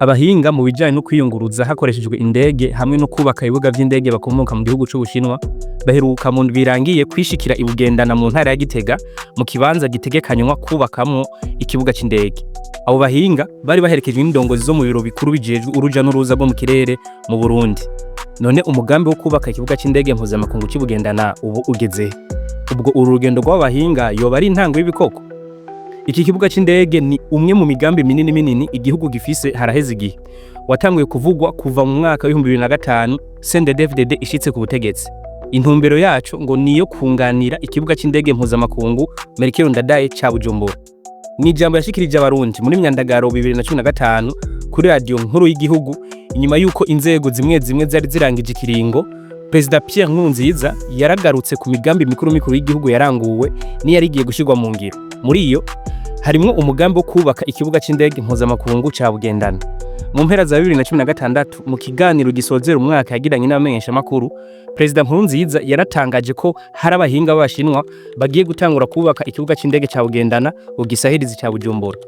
Abahinga mu bijanye no kwiyunguruza hakoreshejwe indege hamwe no kubaka ibibuga vy'indege bakomoka mu gihugu c'Ubushinwa baheruka mu ndwi irangiye kwishikira i Bugendana mu ntara ya Gitega, mu kibanza gitegekanywa kubakamwo ikibuga c'indege. Abo bahinga bari baherekejwe n'indongozi zo mu biro bikuru bijejwe uruja n'uruza rwo mu kirere mu Burundi. None umugambi wo kubaka ikibuga c'indege mpuzamakungu c'i Bugendana ubu ugeze he? Ubwo uru rugendo rw'abo bahinga yoba ari intango y'ibikoko? Iki kibuga c'indege ni umwe mu migambi minini minini igihugu gifise haraheze igihe. Watanguye kuvugwa kuva mu mwaka w'2005 CNDD-FDD ishitse ku butegetsi. Intumbero yaco ngo niyo kunganira ikibuga c'indege mpuzamakungu Melchior Ndadaye ca Bujumbura. Ni ijambo yashikirije Abarundi muri Myandagaro 2015 kuri radiyo nkuru y'igihugu, inyuma y'uko inzego zimwe zimwe zari zirangije ikiringo. Perezida Pierre Nkurunziza yaragarutse ku migambi mikuru mikuru y'igihugu yaranguwe n'iyari igiye gushirwa mu ngiro. Muri iyo harimwo umugambi wo kubaka ikibuga c'indege mpuzamakungu ca Bugendana. Mu mpera za 2016, mu kiganiro gisozera umwaka yagiranye n'abamenyeshamakuru, Perezida Nkurunziza yaratangaje ko hari abahinga b'Abashinwa bagiye gutangura kubaka ikibuga c'indege ca Bugendana ngo gisahirize ica Bujumbura.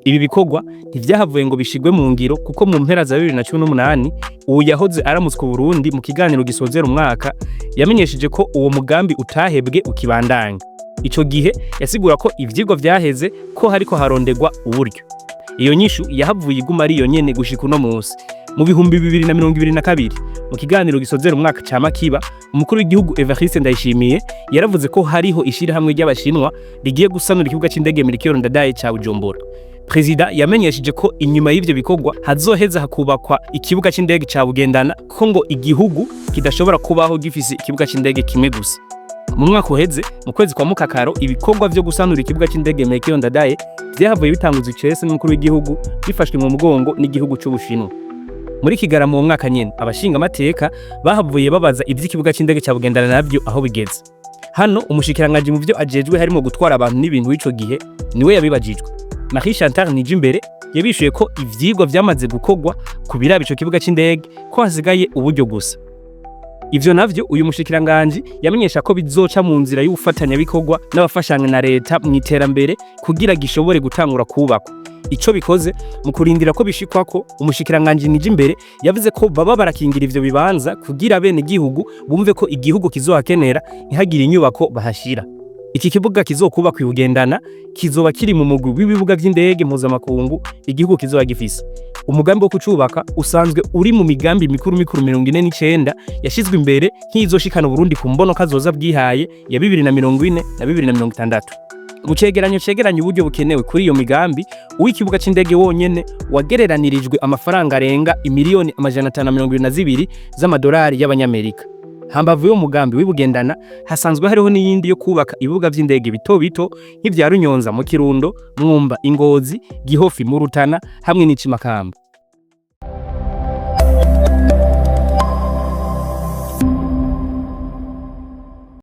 Ibi bikorwa ntivyahavuye ngo bishigwe mu ngiro, kuko mu mpera za 2018 uwu yahoze aramutswa Burundi mu kiganiro gisozera umwaka yamenyesheje ko uwo mugambi utahebwe, ukibandanya. Ico gihe yasigura ko ivyigwa vyaheze, ko hariko harondegwa uburyo. Iyo nyishu yahavuye iguma ari iyo nyene gushika uno munsi. Mu 2022, mu kiganiro gisozera umwaka ca Makiba, umukuru w'igihugu Evariste Ndayishimiye yaravuze ko hariho ishirahamwe ry'Abashinwa rigiye gusanura ikibuga c'indege Melchior Ndadaye ca Bujumbura. Perezida yamenyesheje ko inyuma y'ivyo bikorwa hazoheza hakubakwa ikibuga c'indege ca Bugendana, ko ngo igihugu kidashobora kubaho gifise ikibuga c'indege kimwe gusa. Mu mwaka uheze, mu kwezi kwa Mukakaro, ibikorwa vyo gusanura ikibuga c'indege Melchior Ndadaye vyahavuye bitanguzwa icese n'umukuru w'igihugu, bifashwe mu mugongo n'igihugu c'Ubushinwa. Muri Kigarama uwo mwaka nyene, abashingamateka bahavuye babaza ivy'ikibuga c'indege ca Bugendana navyo aho bigeze. Hano umushikiranganji mu vyo ajejwe harimo gutwara abantu n'ibintu w'ico gihe niwe yabibajijwe. Marie Chantal Nijimbere yabishuye ko ivyigwa vyamaze gukorwa ku biraba ico kibuga c'indege, ko hasigaye uburyo gusa. Ivyo navyo uyu mushikiranganji yamenyesha ko bizoca mu nzira y'ubufatanyabikorwa n'abafashanya na leta mu iterambere kugira gishobore gutangura kubakwa. Ico bikoze, mu kurindira ko bishikwako, umushikiranganji Nijimbere yavuze ko baba barakingira ivyo bibanza kugira bene igihugu bumve ko igihugu kizohakenera, ntihagire inyubako bahashira. Iki kibuga kizokubakwa i Bugendana kizoba kiri mu mugwi w'ibibuga vy'indege mpuzamakungu igihugu kizoba gifise. Umugambi wo kucubaka usanzwe uri mu migambi mikuru mikuru 49 yashizwe imbere nk'izoshikana Uburundi ku mbono kazoza bwihaye ya 2040 na 2060. Mu cegeranyo cegeranya uburyo bukenewe kuri iyo migambi, uw'ikibuga c'indege wonyene wagereranirijwe amafaranga arenga imiliyoni 522 z'amadolari y'Abanyamerika. Hambavu y'uwo mugambi w'ibugendana, hasanzwe hariho n'iyindi yo kubaka ibibuga vy'indege bito bito nk'ivya Runyonza mu Kirundo, Mwumba i Ngozi, Gihofi mu Rutana hamwe n'ic'i Makamba.